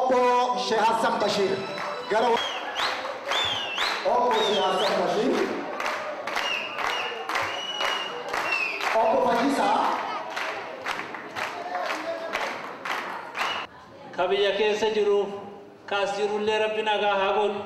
Obbo Sheekh Hassan Bashir gara Obbo Sheekh Hassan Bashir, Obbo Fayyisaa. Ka biyya keessa jiruuf kaas jirullee Rabbi nagaa haa godhu.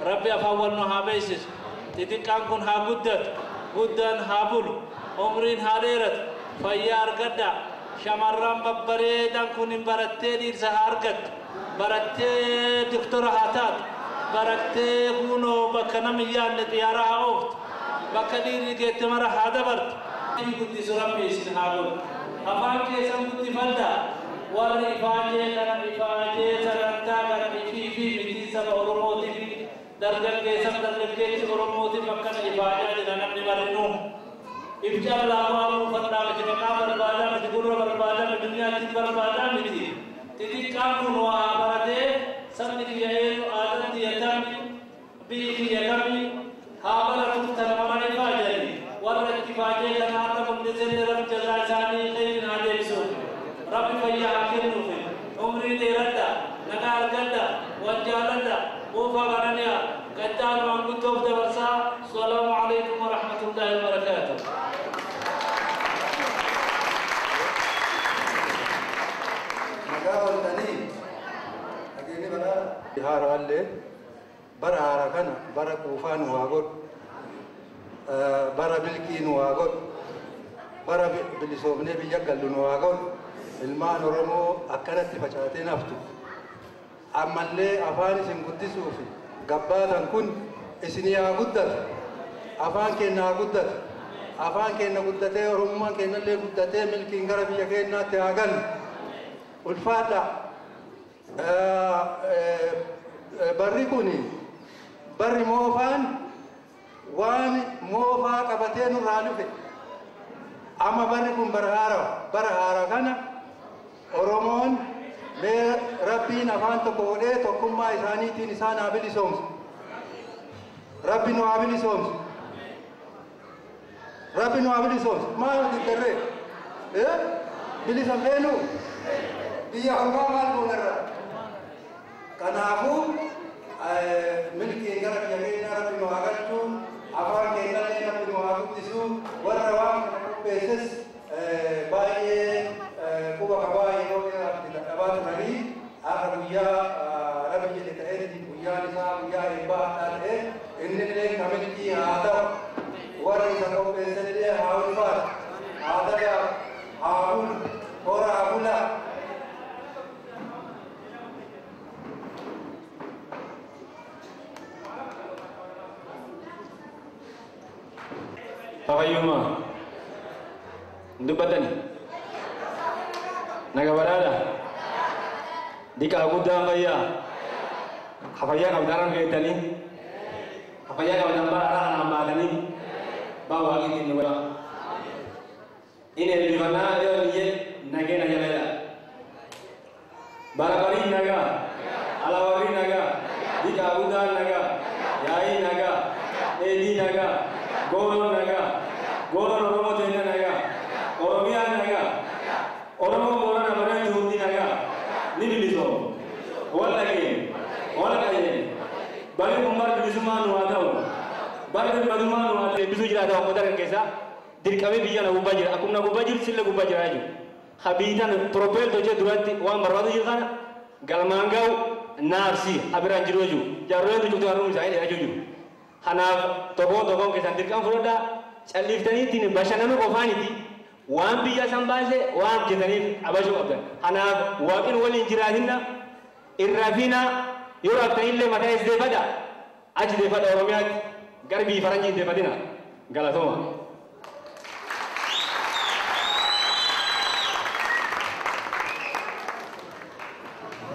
Rabbi afaan wal nu haa beeksisu. Xixiqqaan kun haa guddatu, guddaan haa bulu, umriin haa dheeratu, fayyaa argadhaa. Shamarran babbareedan kun hin barattee dhiirsa haa argattu, barattee doktora haa taatu, barattee kunoo bakka namni hin yaadne xiyyaara haa ooftu, bakka dhiirri geette mara haa dabartu. Guddisu Rabbi isin haa godhu. Afaan keessan guddifadhaa. Warri ifaajee kana ifaajee sagantaa kana ifii fi mitii saba Oromootiif, dargaggeessaf dargaggeessi Oromootiif akkana ifaajaa jira namni marinuu. If callaa bu'aa buufadhaa miti, maqaa barbaadaa miti, gurra barbaadaa miti, duniyaatti barbaadaa miti. Xixiqqaan kun waa baratee sabni kiyya eenyu, aadaan kiyya kami, biyyi kiyya kami haa baratuuf tana mara ifaajani. Warra itti ifaajee kana har'a mul'isee Rabbi jazaa isaanii khayriin haa deebisuuf. Rabbi fayyaa haa kennuuf. Umrii dheeradha, nagaa argadha, wal jaaladha, buufaa banani'a. Qachaan maanguddoof dabarsaa. Salaamu alaikum wa rahmatullahi wa barakaatuh. Nagaa ooltanii, nageenyi bara haaraallee bara haaraa kana bara quufaa nu haa godhu, bara milkii nu haa godhu, bara bilisoomnee biyya gallu nu haa godhu. Ilmaan Oromoo akkanatti facaatee naftu ammallee afaan isin guddisuuf gabbaatan kun isinii haa guddatu. Afaan keenya haa guddatu. Afaan keenya guddatee, Oromummaan keenyallee guddatee, milkiin gara biyya keenyaatti haa gallu. Ulfaadha. Barri kun barri moofaan waan moofaa qabatee nurraa dhufe. Amma barri kun bara haaraa. Bara haaraa kana Oromoon mee Rabbiin afaan tokko godhee tokkummaa isaaniitiin isaan haa bilisoomsu. Rabbi nu haa bilisoomsu. Rabbi nu haa bilisoomsu. Maal diddarree? Bilisa feenu? Biyya ormaa maal goonarra? Kanaafuu milkiin gara biyya keenyaa Rabbi nu haa galchu. Afaan keenyallee Rabbi nu haa guddisu. Warra waan kana qopheesses baay'ee quba qabaa yeroo dheeraaf itti dadhabaa turanii har'a guyyaa Rabbi jedhe ta'etti guyyaan isaa guyyaa eebbaa hadhaa ta'e innillee ka milkii haa ta'u. Warra isa qopheessellee haa ulfaatu, haa dagaagu, haa bulu, horaa bulaa. Fayyuma dubbatani naga badhaadha diqaa guddaan fayyaa hafayyaa qabdan geettanii hafayyaa qabdan bara kanaan baatanii baa waaqni nu godha. In eebbifannaa yoo biyye nageena jala. Bara barii nagaa, alawarri nagaa, diqaa guddaan nagaa, yaa'ii nagaa, dheedhii nagaa, gooroon nagaa, gooroon Oromoo teenya nagaa, Oromiyaan nagaa, Oromoon Boorana Bareentu hundi nagaa, ni bilisooma. Wal dhageenye, wal qajeele. Bari kun bara bilisummaa nu haa ta'u, bara birmadummaa nu haa ta'u. Eebbisuu jiraata uummata kan keessaa dirqamee biyya na gubbaa jira. Akkuma na gubbaa jiru sille gubbaa jira jechuudha. Habiitan propeel tolchee duratti waan barbaadu jiru kana galmaan ga'u naafsi abiraan jiru jechuudha. Jaarroleen tuccuutu haruun isaanii dheerachuu jiru. Kanaaf tokkoon tokkoon keessan dirqama fudhadhaa, calliftanii ittiin bashannanuu qofaaniti waan biyya san baase waan hojjetaniif abashuu qabdan. Kanaaf waaqin waliin jiraatinna irra fina yoo raftanillee mataa is deeffadha. Achi deeffadha Oromiyaatti gara biyyi faranjii hin deeffatina. Galatooma.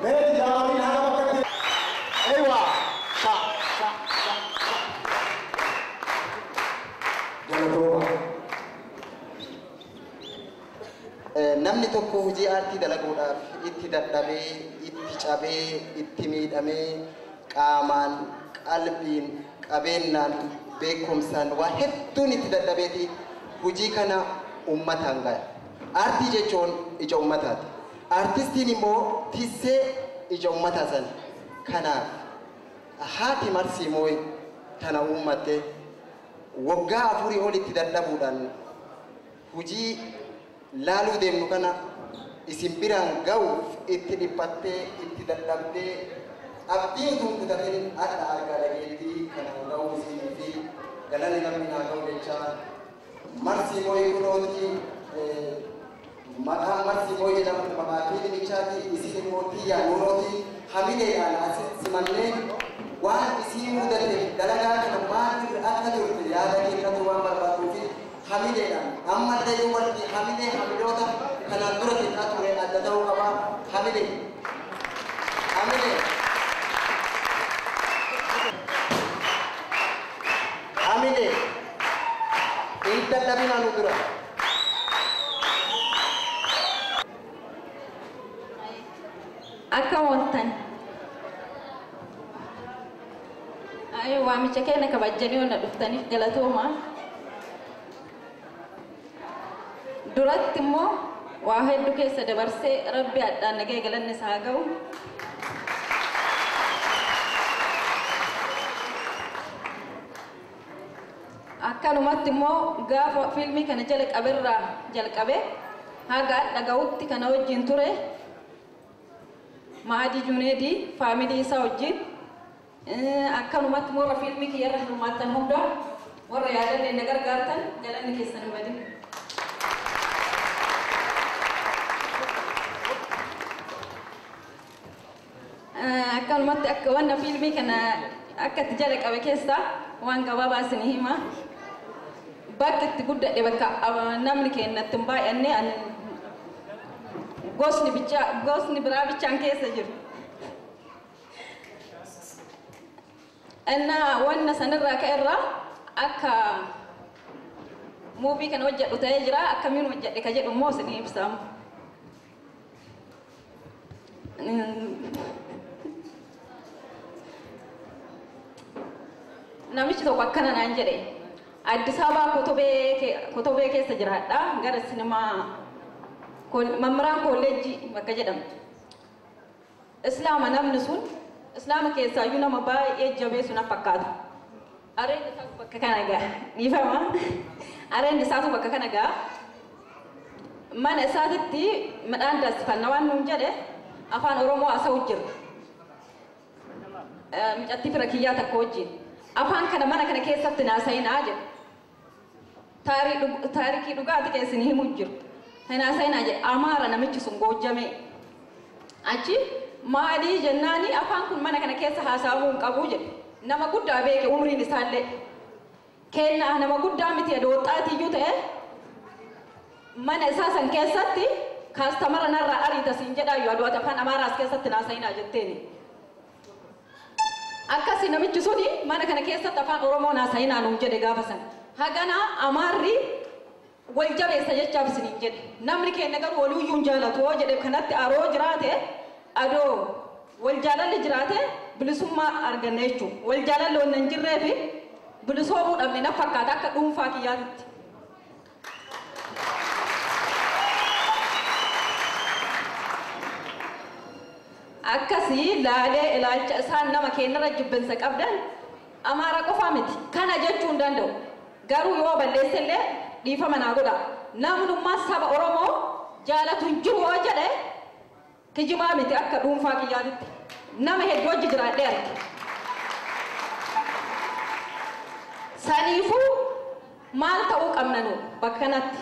Mee jaaroliin haga bakkatti. Eewa. Sha sha sha sha. Galatooma. Namni tokko hojii aartii dalaguudhaaf itti dadhabee, itti cabee, itti miidhamee, qaamaan, qalbiin, qabeennaan, beekumsaan waa hedduun itti dadhabeeti hojii kana uummataan gaya. Aartii jechuun ija uummataati. Aartistiin immoo tissee ija uummataa san. Kanaaf haati Marsii Mooyi tana uummatte waggaa 4 olitti dadhabuudhaan hojii laaluu deemnu kana isin biraan ga'uuf itti dhiphattee itti dadhabdee abdiin kun kutateen adda argaa dhageettii kana ga'uu isinii fi galanni namni naa ga'u jechaa Marsii Mooyi kunooti maqaan Marsii Mooyi jedhamu maqaa fiilmichaati isin immoo Tiyyaa Nuurooti hamileedhaan asitti simannee waan isii mudate dalagaa kana maal irra akka turte yaada kennatu waan barbaaduu fi hamileedhaan ammallee yoo wanti hamilee hamiloota kanaan dura kennaa ture adda ta'uu qaba hamilee hamilee hamilee hin dadhabinaa nu dura. Akka ooltan waamicha keenya kabajanii onna dhuftaniif galatooma. Duratti immoo waa hedduu keessa dabarsee rabbi addaan nagee galanni isaa haa ga'u. Akkanumatti immoo gaafa fiilmii kana jalqaberraa jalqabe haga dhaga'utti kana wajjin ture Mahadi Juneedii faamilii isaa wajjin akkanumatti warra fiilmii kiyyarra hirmaattan hunda warra yaadanne na gargaartan galanni keessan hin badin. Akkanumatti akka wanna fiilmii kana akka itti jalqabe keessaa waan gabaabaa isinii hima. Bakki itti guddadhe bakka namni keenyatti hin baay'anne gosni bichaa gosni biraa bichaan keessa jiru. Innaa wanna sanirraa ka'erraa akka muuvii kana hojjedhu ta'ee jira akkamiin hojjedhe ka jedhu immoo isinii ibsamu. Namichi tokko akkana naan jedhe Addis Ababaa Kotobee keessa jiraadha gara sinimaa mammaraan kolleejjii bakka jedhamtu. Islaama namni sun Islaama keessaayyuu nama baay'ee jabeessu na fakkaata. Areen isaatu bakka kana ga'a. Dhiifama. Areen isaatu bakka kana ga'a. Mana isaatitti midhaan daasifanna waan nuun jedhe afaan Oromoo haasa'u jira. Mucattii fira kiyyaa takka wajjin. Afaan kana mana kana keessatti naasa'inaa jedhe. Taarikii dhugaatii keessanii himu jiru. Naasa'inaa jedhe Amaara namichi sun goojjame. Achi maalii jennaani afaan kun mana kana keessa haasa'amuu hin qabu jedhe. Nama guddaa beeke umriin isaallee. Kennaa nama guddaa miti adooxaatiyyuu ta'e mana isaa san keessatti kaastamara narraa ariita siin jedhaayyuu aduwata afaan Amaaraas keessatti naasa'inaa jetteeni. Akkasii namichi suni mana kana keessatti afaan Oromoo naasa'inaa nuun jedhe gaafa sana. Hagana Amaarri wal jabeessa jechaaf isiniin jedhe. Namni keenya garuu waliyyuu hin jaalatu hoo jedhe kanatti aroo jiraate adoo wal jaalalli jiraate bilisummaa arganna jechuudha. Wal jaalalli wanna hin jirree fi bilisoomuu dhabne na fakkaata akka dhuunfaa kiyyaatitti. Akkasii laalee ilaalcha isaan nama keenyarra jibbinsa qabdan Amaara qofaa miti. Kana jechuu hin danda'u. Garuu yoo balleessellee dhiifama naa godha. Namnummaa saba Oromoo jaalatu hin jiru yoo jedhe kijimaa miti akka dhuunfaa kiyyaatitti. Nama hedduu hojii jiraadhee arge. Saniifuu maal ta'uu qabna nu bakka kanatti?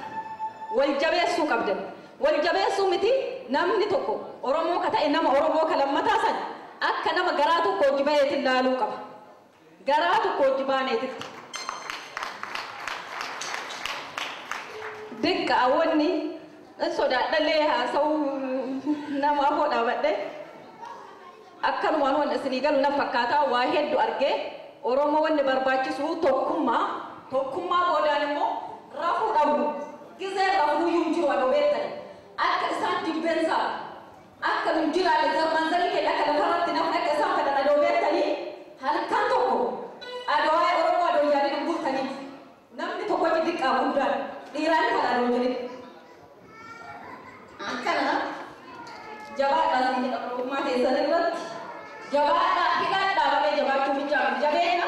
Wal jabeessuu qabdan. Wal jabeessuu miti namni tokko Oromoo ka ta'e nama Oromoo ka lammataa san akka nama garaa tokko hojii baheetiin laaluu qaba. Garaa tokko hojii baaneetitti. Diqqa wanni sodaadhallee haasa'uu nama afoo dhaabadhe akkanumaan wanni isinii galu na fakkaataa waa hedduu argee Oromoo wanni barbaachisu tokkummaa tokkummaa boodaan immoo rafuu dhabu gizee rafuu iyyuu hin jiru adoo beektani akka isaan jibbensaa akka nun jiraanne zarmanzarii keenya akka lafarratti nafni akka isaan fedhan adoo beektanii halkan tokko adoo waa'ee Oromoo adoo yaadin hin bultaniif namni tokko xixiqqaa guddaan dhiiraan kan adoo jedhin akkana jabaadha. Jabaadhaa siin jedha Oromummaa keessan irratti. Jabaadhaa hidhaadhaa malee jabaachuu bichaa miti jabeena.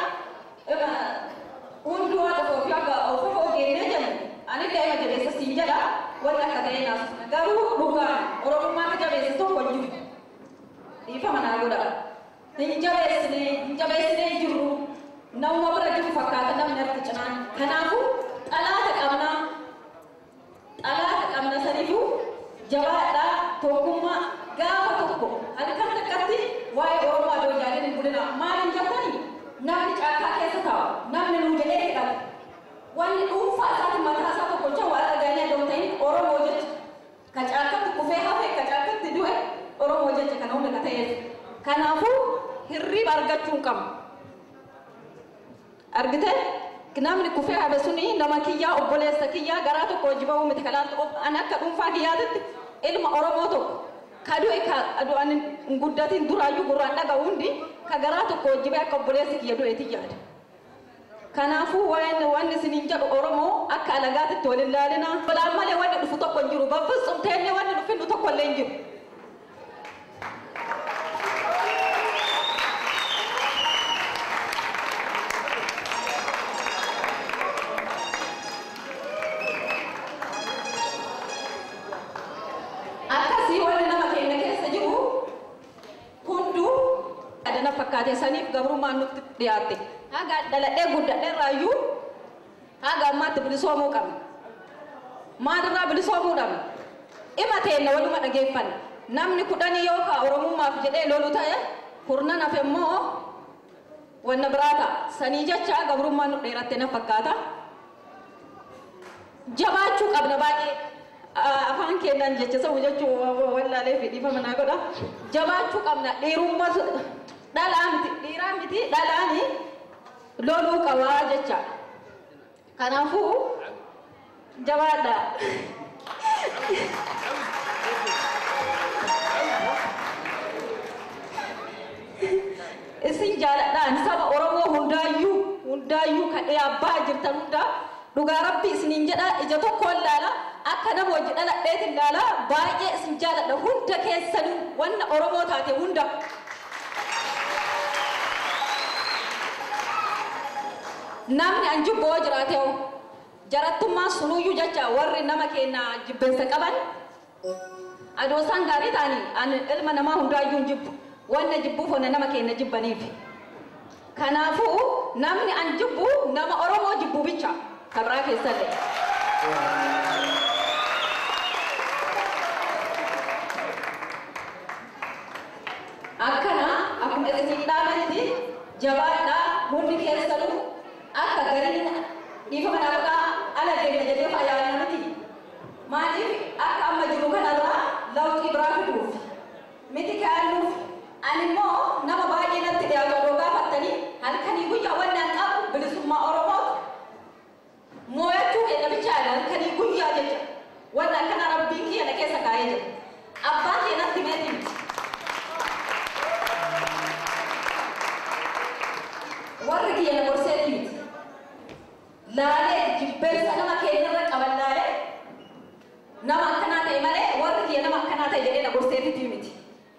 Hunduu haadha ofii akka ofii ogeennee jennu ani illee ima jabeessa siin jedha wanni akka ta'e naasisna. Garuu dhugaan Oromummaatti jabeesse tokko hin jiru. Dhiifama naa godha. Hin jabeessine hin jabeessinee jiru. Nama bira jiru fakkaata namni harki cinaan. Kanaafuu xalaata qabna. Xalaata qabna saniifuu jabaadhaa tokkummaa gaafa tokko halkan takkatti waa'ee Oromoo adoo yaadeen hin bulina. Maaliin jettani namni caakkaa keessa taa'u namni nuu jedhee hidhatu. Wanni dhuunfaa isaatiin mataa isaa tokkocha waa irra gahanii adoo hin ta'in Oromoo jecha. Ka caakkatti kufee hafe ka caakkatti du'e Oromoo jecha kana hunda ka ta'eef. Kanaafuu hirriba argachuu hin qabnu. Argite namni kufee hafe suni nama kiyyaa obboleessa kiyyaa garaa tokko hojii bahuu miti kalaan ani akka dhuunfaa kiyyaatitti ilma Oromoo tokko ka du'e ka du'an hin guddatin duraayyuu gurraan dhaga'u hundi ka garaa tokko hojii bahee akka obboleessi kiyya du'eeti yaada. Kanaafuu wanni isiniin jedhu Oromoo akka alagaatitti wal hin laalina. Balaan malee wanni dhufu tokko hin jiru. Baffisumteenne wanni dhufinnu tokko illee hin jiru. Akkasii wanni nama keenya keessa jiru hunduu adana fakkaate saniif gabrummaan nutti dhiyaatte. Haga dhaladhee guddadhee irraayyuu haga ammaatti bilisoomuu qabna. Maalirraa bilisoomuu dhabna? Ima teenna waluma dhageeffanna. Namni 10 yoo ka Oromummaaf jedhee lolu ta'e kurnan hafe immoo wanna biraa ta'a. Sanii jecha gabrummaan nu dheeratte na fakkaata. Jabaachuu qabna baay'ee. Afaan keenyaan jecha sabu jechuu wallaalee fi dhiifama naa godha. Jabaachuu qabna dhiirummaa dhalaa miti dhiiraa miti dhalaani loluu qabaa jecha. Kanaafuu jabaadha. Isin jaaladhaan saba Oromoo hundaayyuu kan abbaa jirtan hundaa dhugaa rabbi isiniin jedha ija tokkoon laala akka nama hojii dhaladheetiin laala baay'ee isin jaaladha hunda keessanuu wanna Oromoo taate hunda. Namni an jibboo jiraate hoo jarattummaan sunuyyuu jecha warri nama keenya jibbensa qaban adoo isaan gaarii ta'anii an ilma namaa hundaayyuu hin jibbu wanna jibbuuf wanna nama keenya jibbaniif. Kanaafuu namni an jibbu nama Oromoo jibbu bicha kabraa keessallee. Akkana akkuma isin dhaamanitti jabaadhaa hundi keessanuu akka gariin dhiifama naa godhaa ala deemna jedhee fayyaa miti. Maaliif akka amma jiru kanarraa lawxii biraa fiduuf miti kaa'annuuf ani immoo nama baay'ee natti dhiyaatu odoo gaafattanii halkanii guyyaa wanni an qabu bilisummaa Oromooti. Moo'achuu keenya bichaadha halkanii guyyaa jecha wanni akkana rabbiin kiyya na keessa kaa'ee jira. Abbaan kee natti meetii miti. Warri kiyya na gorseetii miti. Laalee jibbeessa nama keenyarra qaban laalee nama akkanaa ta'e malee warri kiyya nama akkanaa ta'e jedhee na gorseetii miti.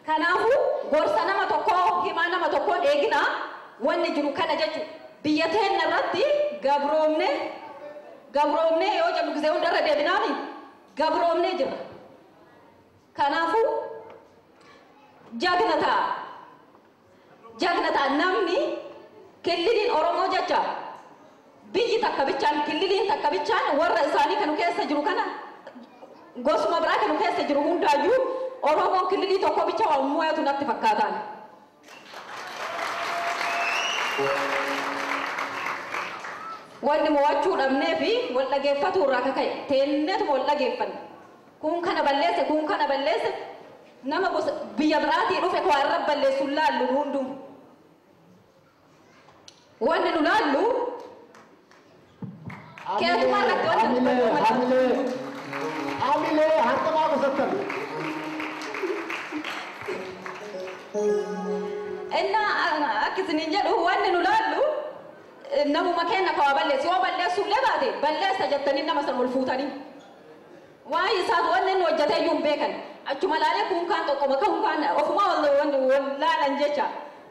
Kanaafuu gorsa nama tokkoo himaa nama tokkoo eegina wanni jiru kana jechuudha. Biyya teenya irratti gabroomne yoo jennu gisee hundarra deebinaami gabroomne jirra. Kanaafuu jagna ta'a. Jagna ta'a namni killiliin Oromoo jecha biyyi takka bichaan killiliin takka bichaan warra isaanii kanu keessa jiru kana gosuma biraa kanu keessa jiru hundaayyuu Oromoon killilii tokko bicha waan mo'atu natti fakkaataan. Wanni mo'achuu dhabnee fi wal dhageeffatu irraa kaka'e teenneetuma wal dhageeffanne. Kun kana balleesse kun kana balleesse nama gosa biyya biraatii dhufe waa irra balleessu laallu hunduu. Wanni nu laallu keetumaa irratti wanni Hamilee hamilee harka maa qusattan. Inna akka isiniin jedhu wanni nu laallu namuma keenya kawaa balleessu yoo balleessuullee baate balleessa jettanii nama san ol fuutanii. Waa'ee isaatu wanni inni hojjetee iyyuu hin beekan. Achuma laalee kun kaan tokkoma kan kaan ofuma wal laalan jecha.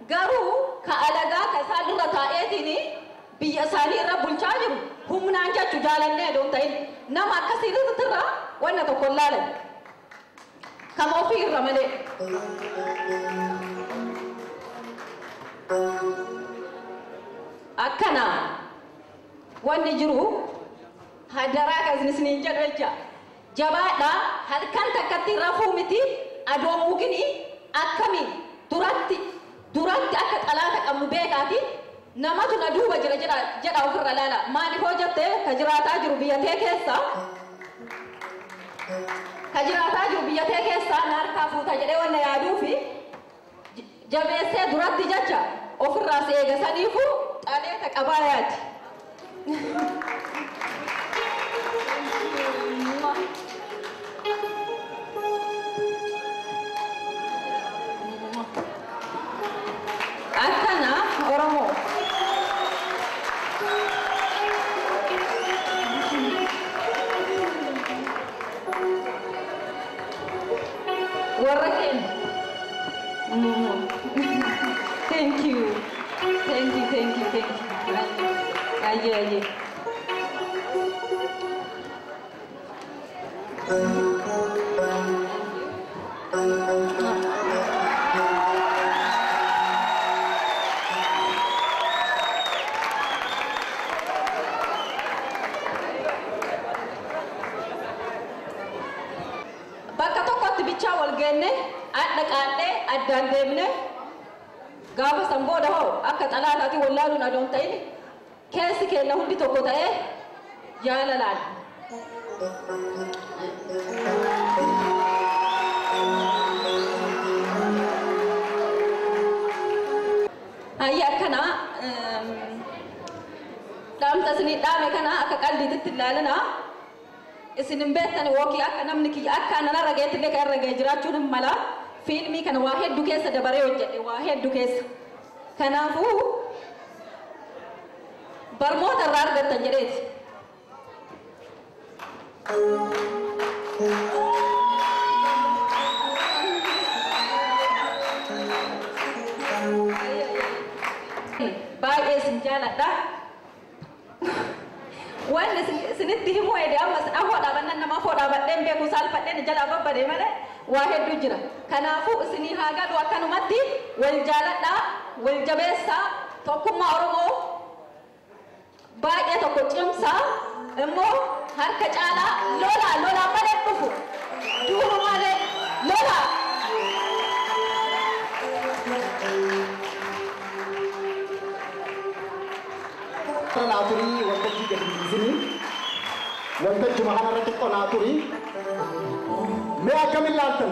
Garuu ka alagaa ka isaan irra taa'eetiin biyya isaanii irra bulchaa jiru humnaan jechu jaalannee adoon ta'in nama akkasii irra wanna tokko laalan. Kama ofii irra malee. Akkana wanni jiru hadaraa kan isiniin jedhu jecha jabaadha halkan takkatti rafuu miti adoon mugini akkami duratti duratti akka xalaata qabnu beekaati namatu na duuba jira jedha ofirra laala maaliif hoo jette ka jiraataa jiru biyya tee keessa ka jiraataa jiru biyya tee keessa na harkaa fuuta jedhee wanna yaaduufi jabeessee duratti jecha ofirraa si eega saniifu xaleeta qabaa yaadi. Akkana Oromoo. Warra keenya. Thank you. Thank you, thank you, thank you. Aye, aye. Bakka tokkotti bichaa wal geenne adda qaadhee addaan deemne gaafa san booda hoo akka xalaataati wallaaluun adoon ta'in keessi keenya hundi tokko ta'ee jaalalaan. Hayya akkana dhaamsa isinii dhaame kana akka qalbiitti ilaalinaa. Isin hin beektan wookii akka namni kiyya akka nanarra geettillee kan irra ga'e jiraachuun hin mala. Fiilmii kana waa hedduu keessa dabaree hojjedhe waa hedduu keessa. Kanaafuu barmoota irraa argattan jedheeti. Baay'ee isin jaaladha. Wanni isinitti himuu ede ammas afoo dhaabannan nama afoo dhaabadheen beeku saalfadheen jala babbadee malee waa hedduu jira. Kanaafuu isinii haa galu akkanumatti wal jaaladhaa, wal jabeessaa, tokkummaa Oromoo baay'ee tokko cimsaa immoo harka caalaa lolaa lolaa malee dhufu duuru malee lolaa. Naaturii waltajjii gadi dhiisinii waltajjuma kanarra xiqqoo naaturii mee akkamiin laaltan?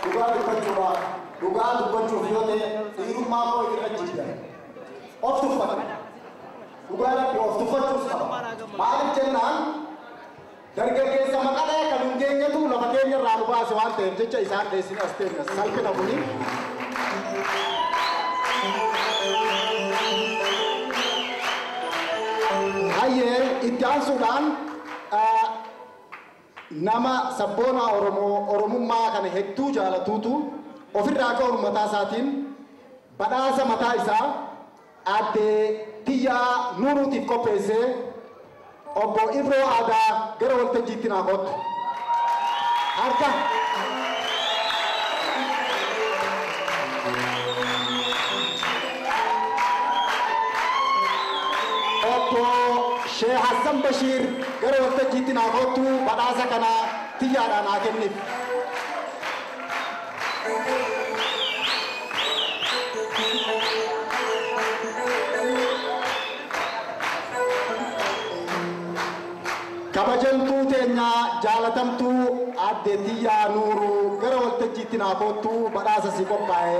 Dhugaa dubbachuudhaaf dhugaa dubbachuuf yoo ta'e dhiirummaa koo irra jijjiira. Of tuffata. Dhugaa rabbi of tuffachuus qaba. Maaliif jennaan dargaggeessa maqalee kan hin geenyetu lafa keenya irraa nu baase waan ta'eef jecha isaan dheessine as teenya salphina kuni. Hayyee itti aansuudhaan nama sabboonaa Oromoo Oromummaa kana hedduu jaalatuutu ofirraa ka'uun mataa isaatiin badhaasa mataa isaa aadde Tiyyaa Nuuruutiif qopheessee obbo Ibroo Aadaa gara waltajjiitti naa kottu. Harka. Obbo Sheekh Hassan Bashiir gara waltajjiitti naa kottu badhaasa kana tiyyaadhaan naa kenniif. Kabajamtuu teenyaa jaalatamtuu aadde Tiyyaa Nuuruu gara waltajjiitti naa kottu badhaasa si qophaa'e.